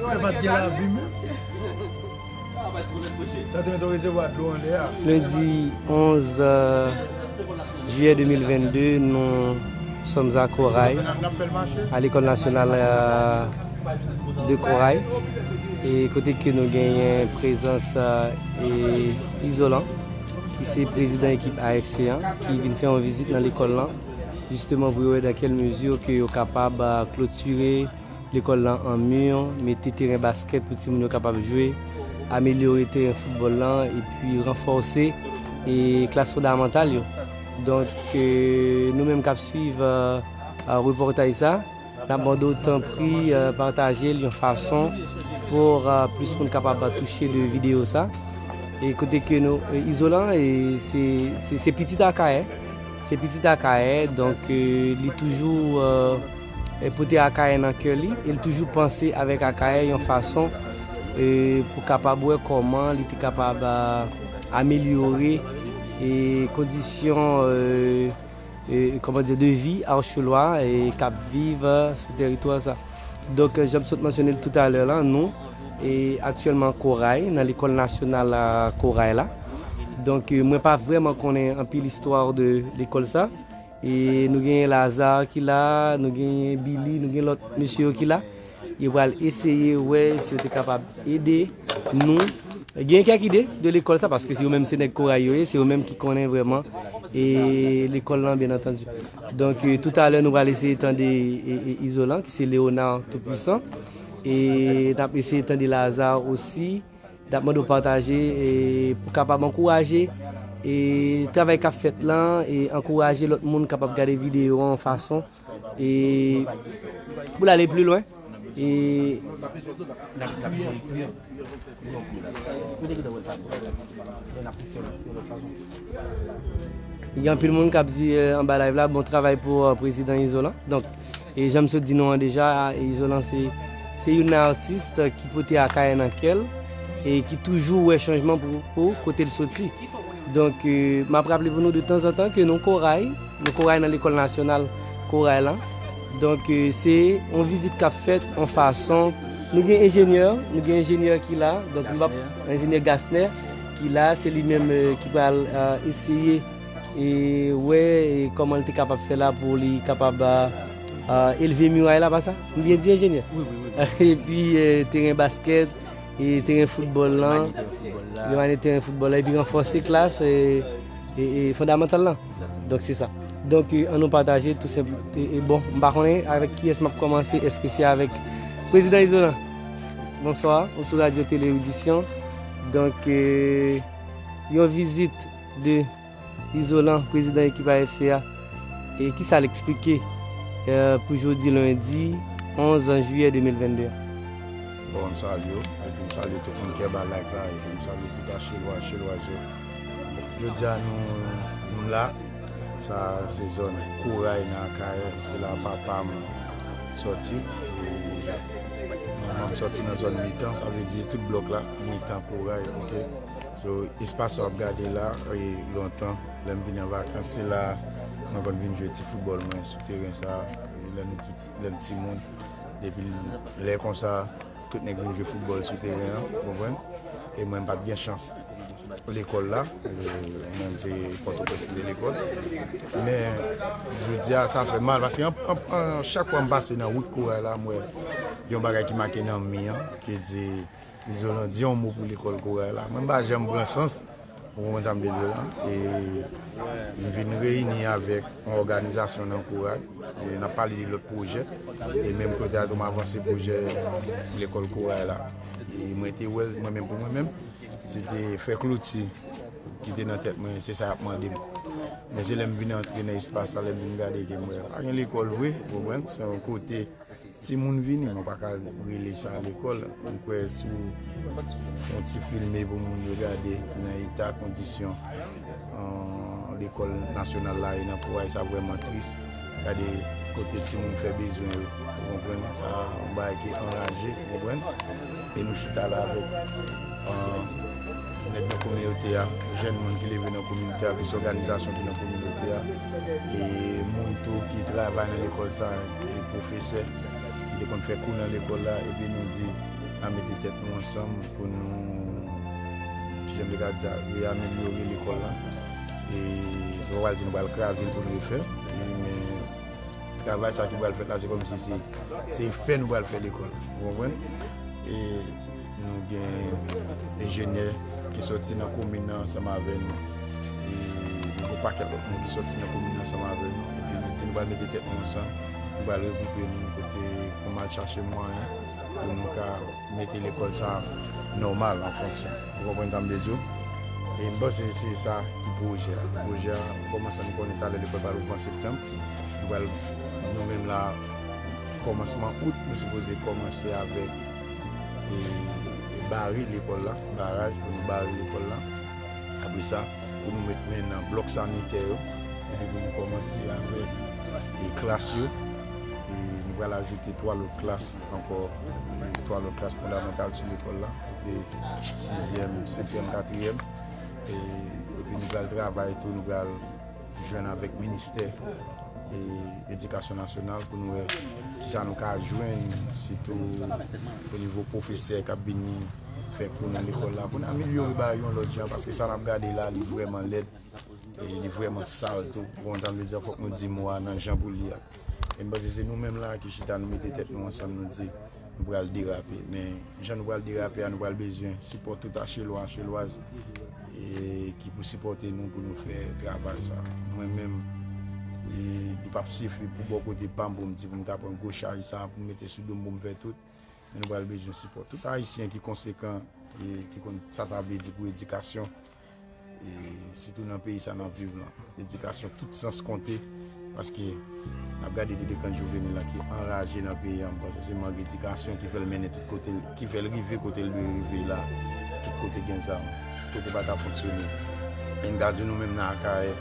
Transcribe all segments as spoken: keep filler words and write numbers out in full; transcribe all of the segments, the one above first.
Mwen pa t gen lavi menm. Sa te mete w resevwa dlo anlè a. Lendi onze, euh, juillet deux mille vingt-deux, nous sommes à Corail, à l'école nationale, euh, de Corail. E kote ke nou genyen prezans, euh, e Izolan, ki se prezidan ekip A F C an, ki vin fè yon vizit nan lekòl lan, jisteman pou yo wè dans quelle mesure ke yo kapab, euh, klotire lekòl lan an mi, mete teren baskèt pou timoun yo kapab jwe, amelyore teren foutbòl lan, epi ranfòse e klas fondamantal yo. Donk, euh, nou menm k ap swiv, euh, euh, repòtaj sa, n ap mande w tanpri, euh, pataje l yon fason pou, euh, plis moun kapab touche de videyo sa. E kote ke nou, euh, Izolan, e se, se, se pitit Akayè. Se pitit Akayè, donk, euh, li toujou, euh, e pote Akayè nan kè li, e li toujou panse avèk Akayè yon fason, euh, pou kapab wè kòman li te kapab, euh, amelyore e kondisyon, euh, e, kòman di, de vi Archelwa e k ap viv, euh, sou tèritwa sa. Donk, euh, jan m sot mansyone l toutalè la, nou, e aktyèlman Koray, nan lekòl nasyonal, euh, Koray la. Donk, euh, mwen pa vrèman konnen anpil istwa de lekòl sa. E nou genyen Lazare ki la, nou genyen Billy, nou gen lòt mesye yo ki la. Yo pral eseye wè si yo te kapab ede nou. Gen kèk ide de lekòl sa, paske se yo menm se nèg Koray yo ye, se yo menm ki konnen vrèman e lekòl lan, byen antandi. Donk, euh, toutalè, nou pral eseye tande e, e, Izolan, ki se Léonard Tout-Puissant. E n ap eseye tande Lazare osi. N ap mande w pataje, e, pou kapab ankouraje, e, travay k ap fèt lan, e ankouraje lòt moun kapab gade videyo an fason, e, pou l ale pli lwen. E gen anpil moun k ap di, eh, anba live la, bon travay pou, eh, prezidan Izolan. Donk, e jan m sot di nou an deja, Izolan se, se youn nan atis ki pote Akayè nan kè l e ki toujou wè chanjman pou, pou kote l soti. Donk, eh, m ap raple pou nou de tanzantan ke nou Koray, nou Koray nan lekòl nasyonal Koray lan. Donk, eh, se yon vizit k ap fèt yon fason. Nou gen enjenyè, nou gen enjenyè ki la. Donk, nou p ap, enjenyè Gasner ki la, se li menm, eh, ki pral, eh, eseye e wè, e kòman l te kapab fè la pou li kapab, eh, eh, elve miray la, pa sa? M byen di, enjenyè? Wi, wi, wi. Epi, eh, teren baskèt, e teren foutbòl lan. Remanye teren foutbòl la. Remanye teren foutbòl la, epi ranfòse klas, e, e, e fondamantal lan. Donk, se sa. Donk, eh, ann nou pataje tou senp, e, e, bon, m pa konnen avèk kiyès m ap kòmanse, èske se avèk prezidan Izolan? Bonswa, ou sou Radyo Tele Odisyon. Donk, eh, yon vizit de Izolan, prezidan ekip A F C a, e kisa l eksplike, eh, pou jodi lendi onz jiyè de mil vennde a? Bon, m salye w, epi m salye tout moun ki anba live la, epi m salye tout Achelwa, Achelwaz yo. Bon, jodi a nou, nou la, sa se zòn Koray nan Akayè, se la papa m sòti. E manman m sòti nan zòn Mitan, sa vle di tout blòk la, Mitan, Koray, oke? So, espas sa w ap gade la, e lontan, lè m vin an vakans, se la mwen konn vin jwe ti foutbòl mwen sou teren sa, e lè nou tout, lè m timoun. Depi lè konsa, tout nèg vin jwe foutbòl sou teren an, ou konprann? E mwen, m pa t gen chans lekòl la, e mwen, m se Pòtoprens m te lekòl. Men, jodi a, sa fè mal, paske an, an, an, chak fwa m pase nan wout Koray la, m wè yon bagay ki make nan mi an, ki di, Izolan, di yon mo pou lekòl Koray la. Mwen, m pa janm pran sans. Ou konprann sa m vle di w la? E m vin reyini avèk yon òganizasyon nan Koray. E n ap pale de lòt pwojè. E menm kote a tou, m avanse pwojè lekòl Koray la. E mwen te wè l, mwen menm pou mwen menm, se te fè kloti ki te nan tèt mwen, se sa y ap mande m. Men se lè m vin antre nan espas la, lè m vin gade ke m wè, pa gen lekòl vre, ou konprann? Se yon kote timoun vini, mwen pa ka rele sa lekòl. Mwen kwè si w fè yon ti filme pou moun yo gade nan eta kondisyon, an, lekòl nasyonal la ye nan Koray, sa vrèman tris. Gade kote timoun fè bezwen yo, ou konprann? Sa yon bagay ki anraje, ou konprann? E nou chita la avèk, an, nèg nan kominote a, jèn moun ki leve nan kominote a, plis òganizasyon ki nan kominote a, e moun tou ki travay nan lekòl sa, e pwofesè, ki te konn fè kou nan lekòl la, epi nou di, ann mete tèt nou ansanm pou nou, kijan m te ka di sa, reyamelyore lekòl la. E nou pa pral di nou pral kraze l pou nou refè, e, men travay sa ki pral fèt la, se kòmsi se, se fè nou pral fè lekòl. Ou konprann? E nou gen enjenyè ki sòti nan komin nan ansanm avè nou. E nou gen yon pakèt lòt moun ki sòti nan komin nan ansanm avè nou. Epi nou di nou pral mete tèt nou ansanm. Nou pral regwoupe nou kote pou n al chache mwayen pou nou ka mete lekòl sa nòmal an fonksyon. Ou konprann sa m vle di w? E m panse se sa ki pwojè a. Pwojè a, kòman sa nou konnen talè lekòl pral ouvri an septanm. Nou pral, nou menm la, kòmansman out, nou sipoze kòmanse avèk, e, e bare lekòl la, baraj pou nou bare lekòl la. Apre sa, pou nou met men nan blòk sanitè yo, epi pou nou kòmanse avèk, e, klas yo. E nou pral ajoute twa lòt klas ankò, e, twa lòt klas fondamantal sou lekòl la, kote sizyèm, senkyèm, katriyèm. E, epi nou pral travay tou, nou pral jwenn avèk ministè, e, edikasyon nasyonal pou nou wè kisa nou ka jwenn, sitou o nivo pwofesè k ap vini fè kou nan lekòl la, pou n amelyore bagay yon lòt jan, paske sa n ap gade la, li vrèman lèd, e li vrèman sal tou. Bon, sa vle di, fòk nou di mo a nan jan pou l ye a. E m panse se nou menm la ki chita, nou mete tèt nou ansanm, nou di, nou pral derape. Men, jan nou pral derape a, nou pral bezwen sipò tout Achelwa, Achelwaz, e ki pou sipòte nou pou nou fè travay sa. Mwen menm, e, li p ap sifi pou bò kote pa m pou m di pou m ta pran gwo chaj sa, pou m mete sou do m pou m fè tout. Men nou pral bezwen sipò tout Ayisyen ki konsekan, e ki konn sa ta vle di pou edikasyon. E sitou nan peyi sa n ap viv lan. Edikasyon tout sans konte, Paske n ap gade Dedekan Juvénile la ki anraje nan peyi a, m panse se mank edikasyon ki fè l mennen tout kote, ki fè l rive kote l dwe rive la. Tout kote gen zam, tout kote pa ka fonksyone. E m ka di nou menm nan Akayè,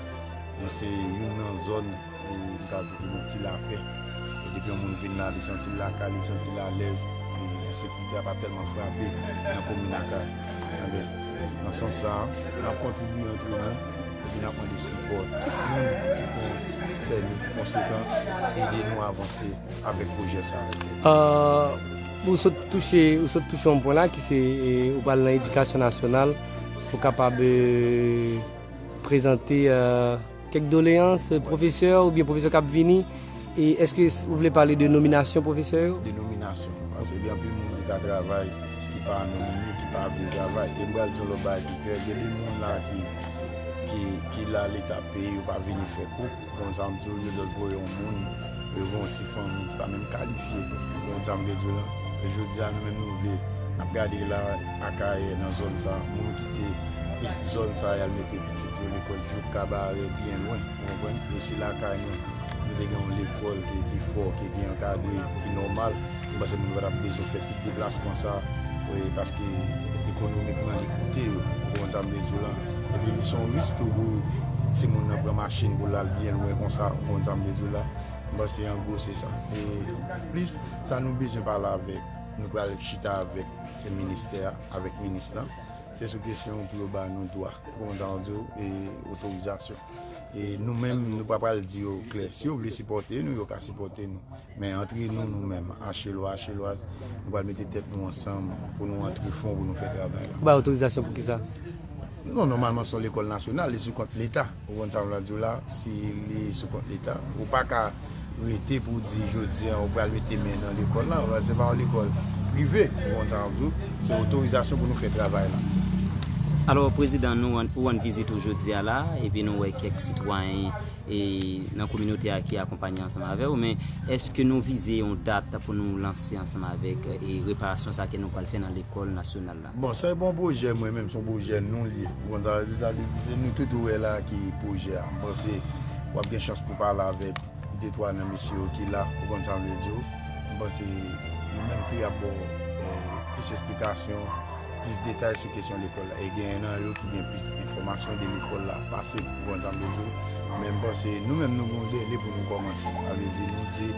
nou se youn nan zòn, e, m ka di ki gen ti lapè. E depi yon moun vin la, li santi l lakay, li santi l alèz, e ensekirite a pa tèlman frape nan komin Akayè. Anben, nan sans sa a, n ap kontribye antre nou, epi n ap mande sipò tout moun ki konsène, ki konsekan, ede nou avanse avèk pwojè sa a. Euh, ou sot touche, ou sot touche yon pwen la ki se, e, ou pral nan edikasyon nasyonal pou kapab, e, prezante, euh, kèk doleyans, euh, pwofesè oubyen pwofesè k ap vini. E èske s- ou vle pale de nominasyon pwofesè yo? De nominasyon. Paske gen anpil moun ki ka travay, ki pa nomine, ki pa vle travay. E m pral di yon lòt bagay ki klè. Gen de moun la ki, ki, ki la, Leta peye, yo pa vini fè kou. Bon, sa m di w, yo dòt voye yon moun, yo voye yon ti fanmi ki pa menm kalifye. Bon, sa m vle di w la. E jodi a, nou menm nou vle, n ap gade la, Akayè, nan zòn sa, moun ki te, e zòn sa, y al mete pitit yo lekòl jouk Kabarè, byen lwen, ou konprann? E si lakay nou, nou te gen yon lekòl ki, ki fò, ki, ki ankadre, ki nòmal, m panse moun yo pa t ap bezwen fè tout deplasman sa, wi, paske ekonomikman, li koute yo, ou konprann sa m vle di w la? Epi li se yon risk tou pou timoun nan pran machin pou l al byen lwen konsa, ou konprann sa m vle di w la? M panse an gwo se sa. E plis, sa nou bezwen pale avèk, nou pral chita avèk ministè a, avèk minis lan. Se sou kesyon pou yo ba nou dwa, kòman sa yo di, e, otorizasyon. E nou menm, nou pa pral di yo klè. Si yo vle sipòte nou, yo ka sipòte nou. Men antre nou, nou menm, Achelwa, Achelwaz, nou pral mete tèt nou ansanm pou nou antre fon, pou nou fè travay la. Ou bay otorizasyon pou kisa? Non, nòmalman, se yon lekòl nasyonal, li sou kont Leta. Ou konn sa m la di w la, si li sou kont Leta, ou pa ka rete pou di jodi a ou pral mete men nan lekòl la, se pa yon lekòl prive, ou konn sa m ap di w, se otorizasyon pou nou fè travay la. Alò, Prezidan, nou rann, ou rann vizit ou jodi a la, epi nou wè kèk sitwayen e nan kominote a ki akonpanye ansanm avè w, men èske nou vize yon dat pou nou lanse ansanm avèk, e, reparasyon sa ke nou pral fè nan lekòl nasyonal la? Bon, sa e pa yon pwojè mwen menm, se yon pwojè nou l ye. Ou konn sa, sa vle di, se nou tout ou wè la ki pwojè a. M panse w ap gen chans pou pale avèk de twa nan mesye yo ki la, ou konn sa m vle di w. M panse yo menm tou y ap ba w, e, plis esplikasyon, plis detay sou kesyon lekòl la. E genyen nan yo ki gen plis enfòmasyon de lekòl la pase, ou konn sa m vle di w. Men m panse nou menm nou gen yon dele pou nou kòmanse. Sa vle di nou di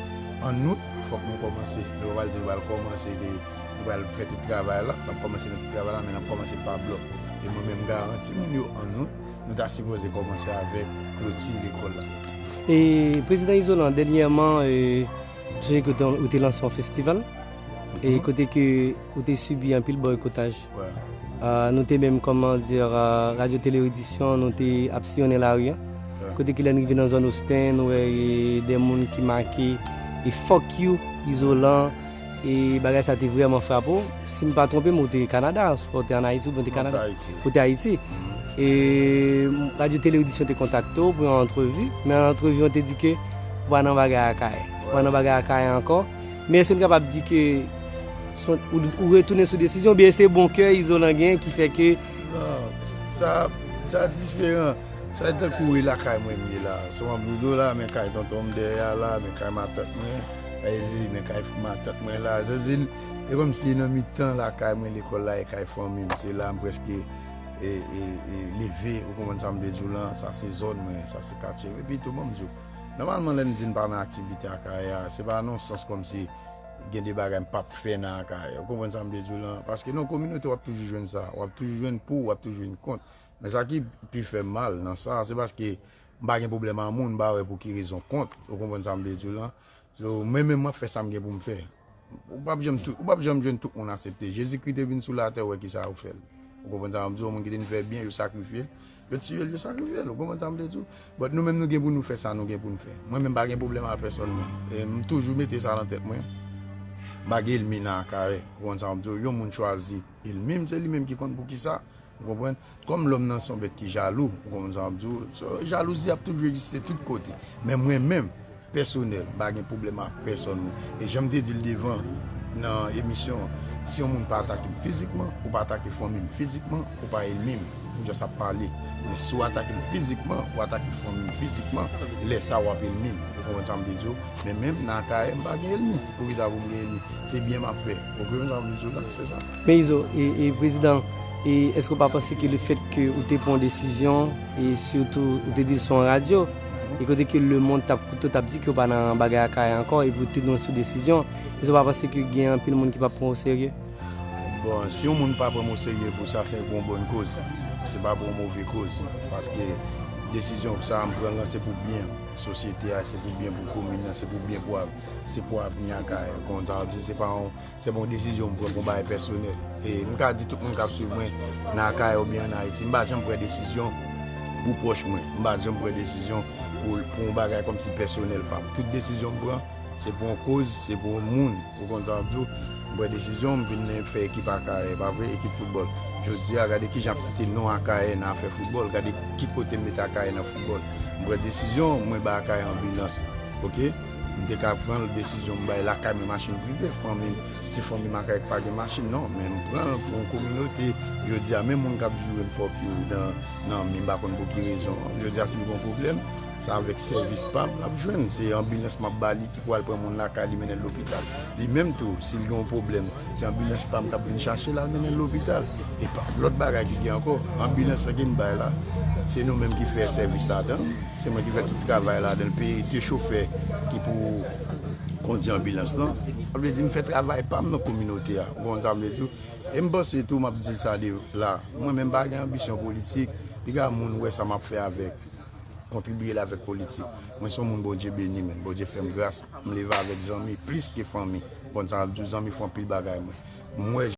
an out, fòk nou kòmanse. Nou pa pral di nou pral kòmanse de, nou pral fè tout travay la, n ap kòmanse nan tout travay la, men n ap kòmanse pa blòk. E mwen menm m garanti moun yo an out, nou ta sipoze kòmanse avèk kloti lekòl la. E Prezidan Izolan, dènyèman, e, m sonje ke w te, ou te lanse yon festival, e kote ke ou te sibi anpil bòykotaj. Wè. Ah, nou te menm, kòman di, ah, Radyo Tele Edisyon, nou te ap siyonnen lari a. Wè. Kote ke lè n rive nan zòn Osten, nou wè, e, de moun ki make, e, "Fuck you, Izolan." E bagay sa te vrèman frape w. Si m pa twonpe m, ou te Kanada, swa ou te ann Ayiti, oubyen ou te Kanada. Ou te Ayiti. Ou te Ayiti. Mhm. E Radyo Tele Edisyon te kontakte w pou yon antrevi, men nan antrevi an, ou te di ke ou pa nan bagay Akayè. Ou pa nan bagay Akayè ankò. Men èske n kapab di ke son, ou, ou retounen sou desizyon, oubyen se bon kè Izolan genyen ki fè ke... Non, sa, sa diferan. Sa e tankou wi lakay mwen m ye la. Se yon boudo la, men kay tonton m dèyè a la, men kay matant mwen. Sa vle di, men kay matant mwen la. Sa vle di, e kòmsi nan mitan lakay mwen, lekòl la, e kay fanmi m. Se la m prèske, e, e, e, leve, ou konprann sa m vle di w lan. Sa se zòn mwen, sa se katye. Epi tou, ban m di w, nòmalman, lè n di n pa nan aktivite Akayè a, se pa nan sans kòmsi gen de bagay m p ap fè nan Akayè. Ou konprann sa m vle di w lan? Paske nan kominote, w ap toujou jwenn sa. W ap toujou jwenn pou, w ap toujou jwenn kont. Men sa ki pi fè m mal nan sa, se paske m pa gen pwoblèm a moun, m pa wè pou ki rezon kont. Ou konprann sa m vle di w lan? So, mwen menm, m ap fè sa m gen pou m fè. Ou p ap janm tou, ou p ap janm jwenn tout moun aksepte. Jezikri te vin sou latè, ou wè kisa yo fè l. Ou konprann sa m ap di w? Yon moun ki te vin fè byen, yo sakrifye l. Yo tiye l, yo sakrifye l. Ou konprann sa m vle di w? But nou menm, nou gen pou nou fè sa nou gen pou n fè. Mwen menm, m pa gen pwoblèm a pèsòn, mwen. E m toujou mete sa nan tèt mwen. M pa gen ènmi nan Akayè. Ou konprann sa m ap di w? Yon moun chwazi ènmi m, se li menm ki konn poukisa. Ou konprann? Kòm lòm nan se yon bèt ki jalou, ou konprann sa m ap di w, so, jalouzi ap toujou egziste tout kote. Men mwen menm, pèsonèl, m pa gen pwoblèm ak pèsòn. E jan m te di l devan nan emisyon an, si yon moun pa atake m fizikman, ou pa atake fanmi m fizikman, ou pa ènmi m. Ou just ap pale. Men si w atake m fizikman, ou atake fanmi m fizikman, lè sa a w ap elmi m. Ou konprann sa m vle di w? Men menm nan Akayè, m pa gen elmi. Poukisa pou m gen elmi? Se byen m ap fè. Ou konprann sa m vle di w la? Se sa. Men Izo, e, e prezidan, e èske w pa panse ke le fèt ke ou te pran yon desizyon, e sitou ou te di l sou yon radyo, e kote ke lemonn t ap koute w, t ap di ke w pa nan bagay Akayè ankò, epi w te gen yon sou desizyon, èske w pa panse ke gen anpil moun ki p ap pran w serye? Bon, si yon moun pa pran m o serye pou sa, se pou yon bòn koz. Se pa pou yon move koz. Paske desizyon sa a m pran lan, se pou byen sosyete a, se pou byen pou komin nan, se pou byen pou av-, se pou avni Akayè. Konn sa w ap di, se pa yon, se pa yon desizyon m pran pou yon bagay pèsonèl. E m ka di tout moun k ap swiv mwen nan Akayè oubyen ann Ayiti, m pa janm pran desizyon pou pwòch mwen. M pa janm pran desizyon pou, pou yon bagay kòmsi pèsonèl pa m. Tout desizyon m pran, se pou yon koz, se pou yon moun. Ou konn sa m ap di w? M pran desizyon, m vin fè ekip Akayè, pa vre, ekip foutbòl. Jodi a, gade kijan ap site non Akayè nan afè foutbòl, gade ki kote m mete Akayè nan foutbòl. M pran desizyon, mwen bay Akayè anbilans, oke? M te ka pran desizyon, m bay lakay mwen machin prive, fanmi m, ti fanmi m Akayè ki pa gen machin, non, men m pran l pou yon kominote. Jodi a, menm moun k ap joure m fòk yo nan, nan mi, m pa konn pou ki rezon. Jodi a, si m gen yon pwoblèm, se avèk sèvis pa m l ap jwenn. Se anbilans m ap ba li ki pou al pran moun lakay li, mennen l lopital. Li menm tou, si l gen yon pwoblèm, se anbilans pa m k ap vin chache l al mennen l lopital. E pa, lòt bagay ki gen ankò, anbilans lan ke m bay la, se nou menm ki fè sèvis ladan l. Se mwen ki fè tout travay ladan l, peye de chofè ki pou kondi anbilans lan. Sa vle di m fè travay pa m nan kominote a. Ou konn sa m vle di w? E m panse tou, m ap di sa de la, mwen menm pa gen anbisyon politik, piga moun wè sa m ap fè avèk, kontribiye l avèk politik. Mwen se yon moun Bondye beni, men Bondye fè m gras, m leve avèk zanmi, plis ke fanmi. Konn sa m ap di w, zanmi fè anpil bagay mwen. M wè